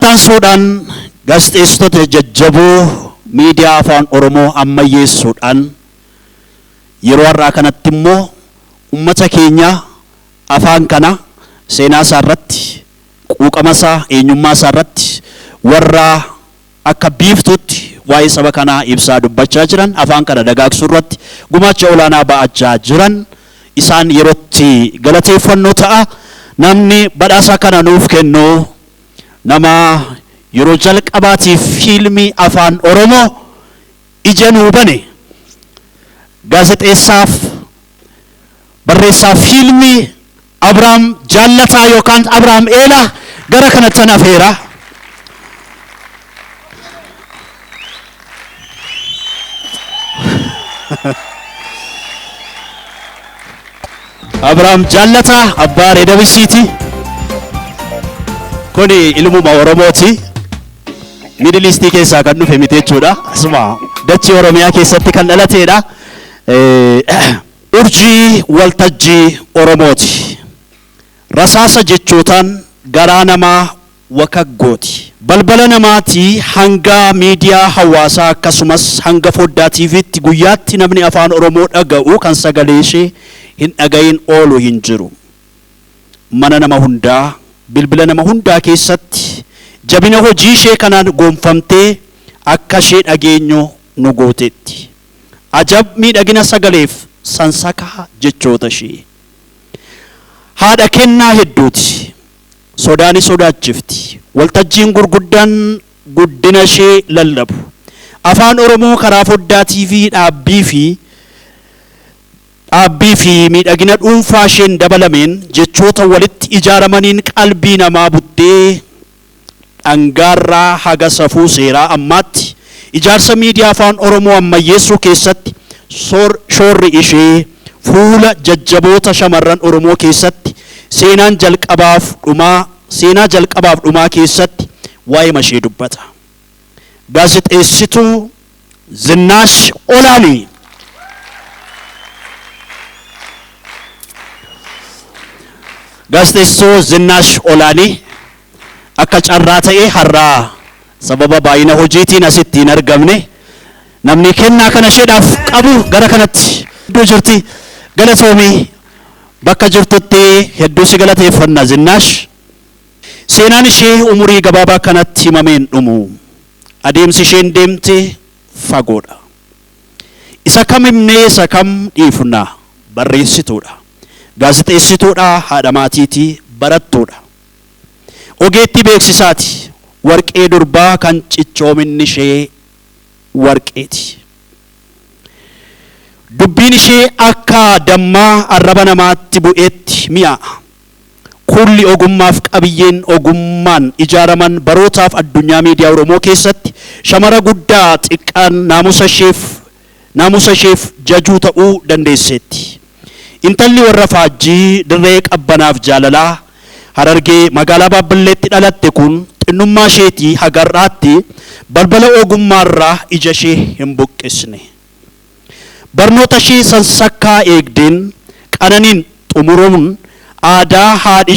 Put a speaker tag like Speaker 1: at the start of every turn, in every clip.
Speaker 1: Itti aansuudhaan gaazexeessitoota jajjaboo miidiyaa Afaan Oromoo ammayyeessuudhaan yeroo har'aa kanatti immoo uummata keenya afaan kana seenaa isaa irratti, quuqama isaa, eenyummaa isaa irratti warra akka biiftuutti waa'ee saba kanaa ibsaa dubbachaa jiran, afaan kana dagaagsuu irratti gumaacha olaanaa ba'achaa jiran isaan yerootti galateeffannoo ta'a. Namni badhaasa kana nuuf kennu nama yeroo jalqabaatiif fiilmii Afaan Oromoo ija nuu bane, gaazexeessaaf barreessaa fiilmii Abrahaam Jaallataa yookaan Abrahaam Eelaa gara kanatti hafeera. Abrahaam Jaallataa abbaa Reedabisiiti. Kuni ilmuma Oromooti. Middle East keessaa kan dhufe miti jechuudha. Asuma dachee Oromiyaa keessatti kan dhalateedha. Urjii waltajjii Oromooti. Rasaasa jechootaan garaa namaa wakaggooti. Balbala namaatii hanga miidiyaa hawaasaa akkasumas hanga foddaa TVtti guyyaatti namni Afaan Oromoo dhaga'u kan sagalee ishee hin dhagayin oolu hin jiru. Mana nama hundaa, bilbila nama hundaa keessatti jabina hojii ishee kanaan goonfamtee akka ishee dhageenyu nu gooteetti. Ajab miidhagina sagaleef sansakaa jechoota ishee. Haadha kennaa hedduuti. Sodaani sodaachifti. Waltajjiin gurguddaan guddina ishee lallabu. Afaan Oromoo karaa foddaa TV dhaabbii fi miidhagina dhuunfaa isheen dabalameen jechoota walitti ijaaramaniin qalbii namaa buttee dhangaarraa haga safuu seeraa ammaatti ijaarsa miidiyaa Afaan Oromoo ammayyeessuu keessatti shoorri ishee fuula jajjaboota shamarran Oromoo keessatti seenaa jalqabaaf dhumaa keessatti waa'ee ishee dubbata. Gaazexeessituu Zinnaash Olaanii. Gaazexeessituu Zinnaash Olaanii akka carraa ta'e har'aa sababa baay'ina hojiitiin asitti hin argamne. Namni kennaa kana isheedhaaf qabu gara kanatti iddoo jirti. Galatoomii, bakka jirtutti hedduu si galateeffanna, Zinnaash. Seenaan ishee umurii gabaabaa kanatti himameen dhumu. Adeemsi isheen deemte fagoodha. Isa kam himnee isa kam dhiifna? Barreessituudha, gaazexeessituudha, haadha maatiitii, barattuudha, ogeettii beeksisaati. Warqee durbaa kan cichoominni ishee warqeeti. Dubbiin ishee akka dammaa arraba namaatti bu'eetti mi'aa'a. Kulli ogummaaf qabiyyeen ogummaan ijaaraman barootaaf addunyaa miidiyaa Oromoo keessatti shamara guddaa xiqqaan naamusa isheef jajuu ta'uu dandeesseetti. Intalli warra Faajjii dirree qabbanaaf jaalalaa Harargee magaalaa Baabballeetti dhalatte kun xinnummaa isheetii haga har'aatti balbala ogummaarraa ija ishee hin buqqisne. Barnoota ishee sansakkaa eegdeen qananiin xumuruun aadaa haadhi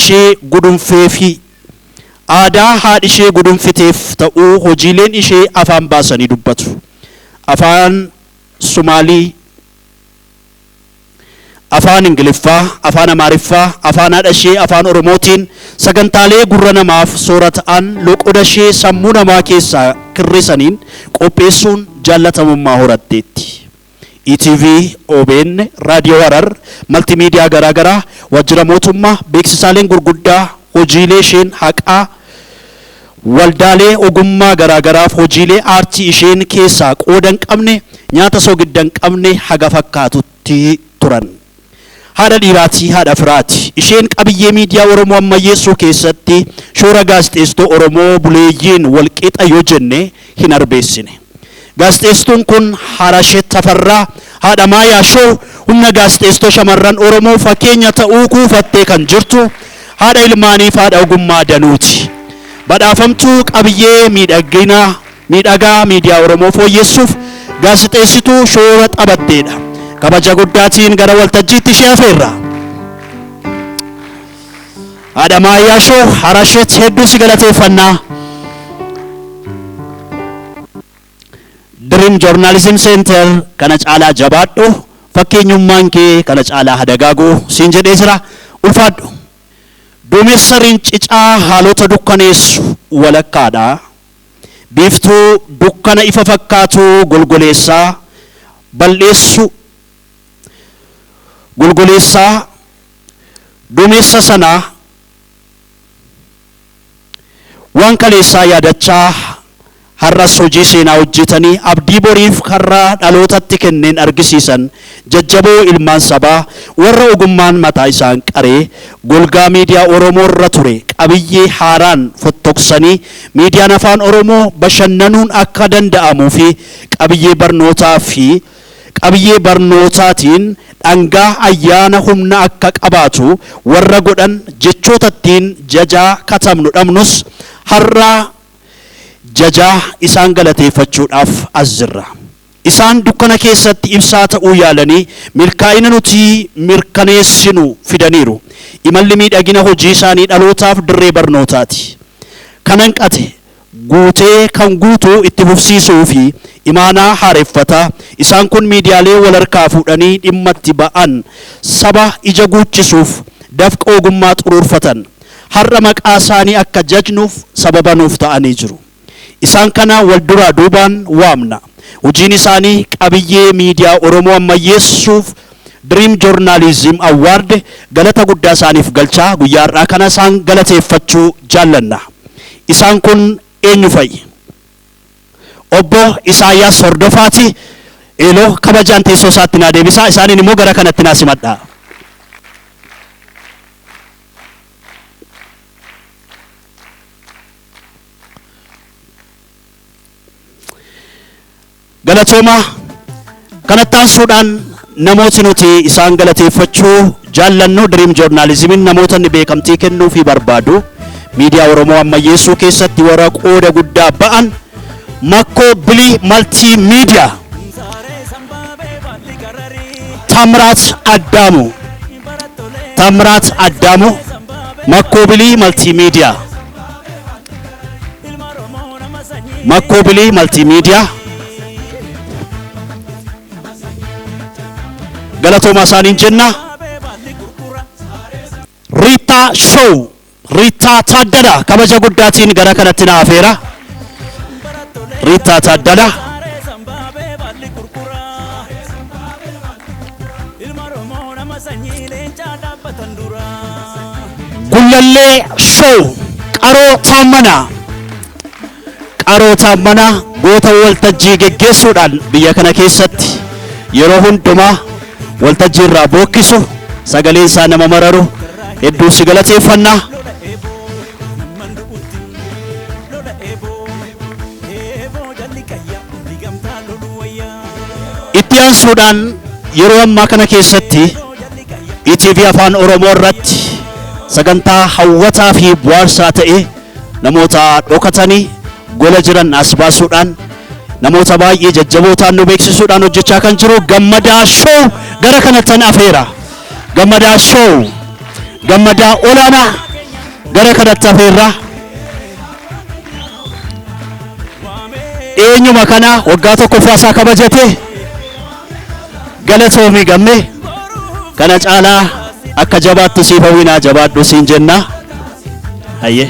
Speaker 1: ishee gudunfiteef ta'uu hojiileen ishee afaan baasanii dubbatu. Afaan Sumaalii, Afaan Ingiliffaa, Afaan Amaariffaa, afaan haadha ishee Afaan Oromootiin sagantaalee gurra namaaf soora ta'an loqoda ishee sammuu namaa keessaa kirrisaniin qopheessuun jaallatamummaa horatteetti. ETV, OBN, Raadiyoo Harar, maltimiidiyaa garaagaraa, waajjira mootummaa, beeksisaaleen gurguddaa hojiilee isheen haqaa, waldaalee ogummaa garaagaraaf hojiilee aartii isheen keessaa qooda hin qabne, nyaata soogidda hin qabne haga fakkaatutti turan. Haadha dhiiraatii, haadha firaati. Isheen qabiyyee miidiyaa Oromoo ammayyeessuu keessatti shoora gaazexeessituu Oromoo buleeyyiin walqixa yoo jenne hin arbeessine. Gaazexeessituun kun Harasheet Tafarraa, haadha Maayaa Show, humna gaazexeessituu shamarran Oromoo fakkeenya ta'uu kuufattee kan jirtu, haadha ilmaaniif haadha ogummaa danuuti. Badhaafamtuu qabiyyee miidhagina miidhagaa miidiyaa Oromoo fooyyessuuf gaazexeessituu shoora taphatteedha. Kabaja guddaatiin gara waltajjiitti ishee afeerra. Haadha Maayaa Show, Harasheet, hedduu si galateeffannaa. Dream Journalism Center kana caalaa jabaadhu, fakkeenyummaan kee kana caalaa hadagaagu siin jedhee jira. Ulfaadhu. Duumessa rincicaa haalota dukkaneessu walakkaadha. Biiftuu dukkana ifa fakkaatu golgoleessaa bal'eessu golgoleessaa duumessa sana waan kaleessaa yaadachaa har'as hojii seenaa hojjetanii abdii boriif karra dhalootatti kenneen argisiisan jajjaboo ilmaan sabaa warra ogummaan mataa isaan qaree golgaa miidiyaa Oromoo irra ture qabiyyee haaraan fottoqsanii miidiyaan afaan Oromoo bashannanuun akka danda'amuu fi qabiyyee barnootaa fi qabiyyee barnootaatiin dhangaa ayyaana humna akka qabaatu warra godhan jechoota ittiin jajaa katabnu dhabnus har'a jajaa isaan galateeffachuudhaaf as jirra. Isaan dukkana keessatti ibsaa ta'uu yaalanii milkaa'ina nuti mirkaneessinu fidaniiru. Imalli miidhagina hojii isaanii dhalootaaf dirree barnootaati. Kan hanqate guutee kan guutuu itti fufsiisuu fi imaanaa haareffataa isaan kun miidiyaalee wal harkaa fuudhanii dhimma itti ba'an saba ija guuchisuuf dafqa ogummaa xuruurfatan. Har'a maqaa isaanii akka jajnuuf sababa nuuf ta'anii jiru. Isaan kana wal duraa duubaan waamna. Hojiin isaanii qabiyyee miidiyaa Oromoo ammayyeessuuf Dream Journalism Award galata guddaa isaaniif galchaa guyyaa har'aa kana isaan galateeffachuu jaallanna. Isaan kun eenyu fa'i? Obbo Isaayyaas Hordofaati. Eeloo kabajaan teessoo isaatti naa deebisaa. Isaaniin immoo gara kanatti naa simadhaa. Galatooma. Kanatti aansuudhaan namooti nuti isaan galateeffachuu jaallannu Dream Journalismiin namoota inni beekamtii kennuufii barbaadu miidiyaa Oromoo ammayyeessuu keessatti warra qooda guddaa ba'an Makkoo Bilii Maltii Miidiyaa, Taamiraat Addaamu, Taamiraat Addaamu, Makkoo Bilii Maltii Miidiyaa, Makkoo Bilii Maltii Miidiyaa. Galatoomaa isaaniin jenna. Riittaa Show, Riittaa Taaddalaa kabaja guddaatiin gara kanatti na afeera. Riittaa Taaddalaa. Gullallee Show, Qaroo Taammanaa. Qaroo Taammanaa goota waltajjii geggeessuudhaan biyya kana keessatti yeroo hundumaa waltajjii irraa bookkisu, sagaleen isaa nama mararu, hedduu si galateeffannaa. Itti aansuudhaan yeroo ammaa kana keessatti ETV Afaan Oromoo irratti sagantaa hawwataa fi bu'aarsaa ta'e namoota dhokatanii gola jiran as baasuudhaan namoota baay'ee jajjabootaan nu beeksisuudhaan hojjechaa kan jiru Gammadaa Show gara kanattan afeera. Gammadaa Show, Gammadaa Olaanaa gara kanatti afeerra. Dhiyeenyuma kana waggaa tokkoffaa isaa kabajate. Galatoomii Gammee, kana caalaa akka jabaattu siif hawwinaa, jabaadhu siin jenna. Hayyee.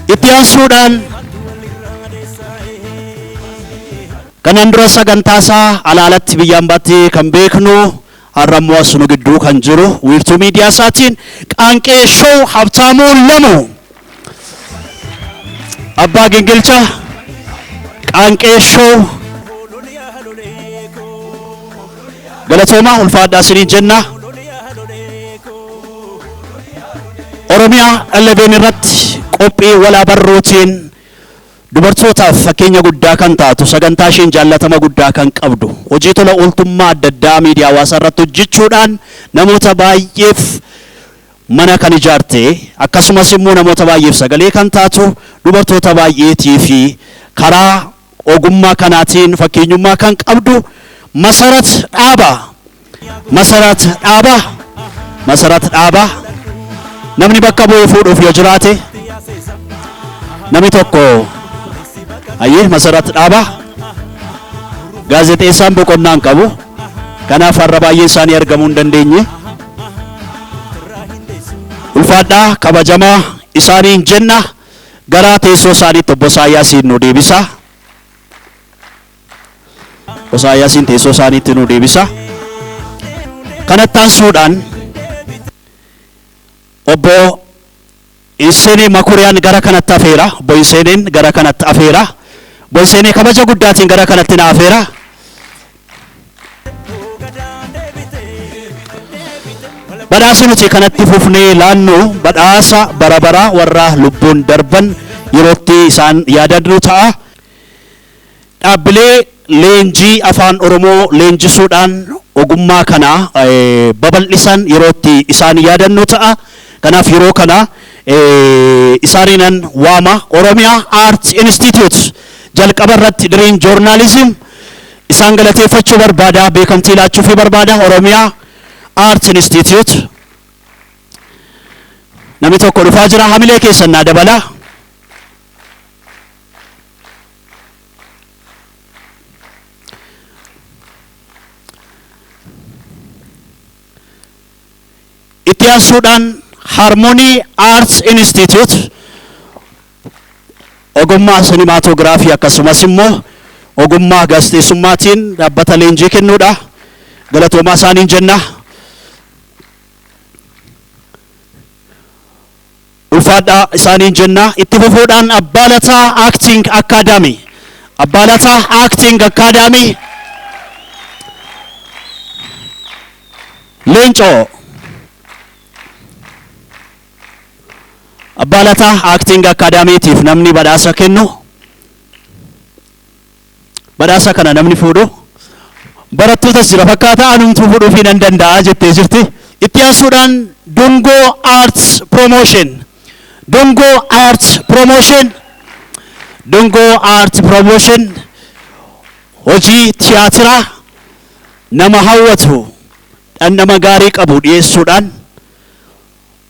Speaker 1: Itti aansuudhaan kanaan dura sagantaa isaa alaalatti biyya ambaatti kan beeknu har'a immoo as nu gidduu kan jiru wiirtuu miidiyaa isaatiin Qaanqee Show, Habtaamuu Lamu, Abbaa Gingilcha, Qaanqee Show, galatoomaa, ulfaadhaa isiniin jenna. Oromiyaa 11 irratti qophii walaa barruutiin dubartootaaf fakkeenya guddaa kan taatu, sagantaa isheen jaallatama guddaa kan qabdu, hojii tola ooltummaa adda addaa miidiyaa hawaasaa irratti hojjechuudhaan namoota baay'eef mana kan ijaarte, akkasumas immoo namoota baay'eef sagalee kan taatu, dubartoota baay'eetii fi karaa ogummaa kanaatiin fakkeenyummaa kan qabdu Masarat Dhaabaa. Masarat Dhaabaa. Masarat Dhaabaa. Namni bakka bu'ee fuudhuuf yoo jiraate namni tokko Ayyee, Masarat Dhaabaa. Gaazexeessaan boqonnaa hin qabu. Kanaaf har'a baay'een isaanii argamuu hin dandeenye. Ulfaadhaa, kabajamaa isaaniin jenna. Gara teessoo isaaniitti obbo Isaayyaasiin nu deebisa. Obbo Isaayyaasiin teessoo isaaniitti nu deebisa. Kanatti aansuudhaan obbo Inseenee Makuriyaan gara kanatti afeera. Obbo Inseeneen gara kanatti afeera. Obbo Inseenee kabaja guddaatiin gara kanatti na afeera. Badhaasa nuti kanatti fufnee laannu badhaasa bara baraa warra lubbuun darban yerootti isaan yaadannu ta'a. Dhaabbilee leenjii afaan Oromoo leenjisuudhaan ogummaa kana babal'isan yerootti isaan yaadannu ta'a. Kanaaf yeroo kana isaaniinan waama. Oromiyaa Art Institute, jalqaba irratti Dream Journalism isaan galateeffachuu barbaada, beekamtii laachuufii barbaada. Oromiyaa Art Institute, namni tokko dhufaa jira, hamilee keessan naa dabala. Itti aansuudhaan Harmony Arts Institute, ogummaa sinimaatoogiraafii akkasumas immoo ogummaa gaazexeessummaatiin dhaabbata leenjii kennuudha. Galatoomaa isaaniin jenna. Ulfaadhaa isaaniin jenna. Itti fufuudhaan Abbaa Lataa Acting Academy. Abbaa Lataa Acting Academy. Leencoo. Abbaa Lataa Acting Academytiif namni badhaasa kennu, badhaasa kana namni fuudhu, barattootas jira fakkaata, anumtuu fuudhuufii nan danda'a jettee jirti. Itti aansuudhaan Dungoo Arts Promotion. Dungoo Arts Promotion. Dungoo Art Promotion hojii tiyaatiraa nama hawwatu, dhandhama gaarii qabu dhiyeessuudhaan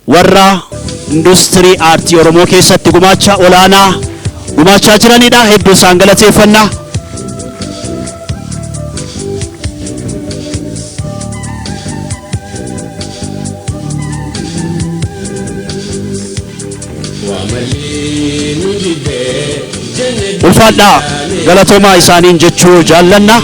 Speaker 1: warra industirii aartii Oromoo keessatti gumaacha olaanaa gumaachaa jiranidha. Hedduu isaan galateeffanna. Ulfaadhaa, galatoomaa isaaniin jechuu jaallanna.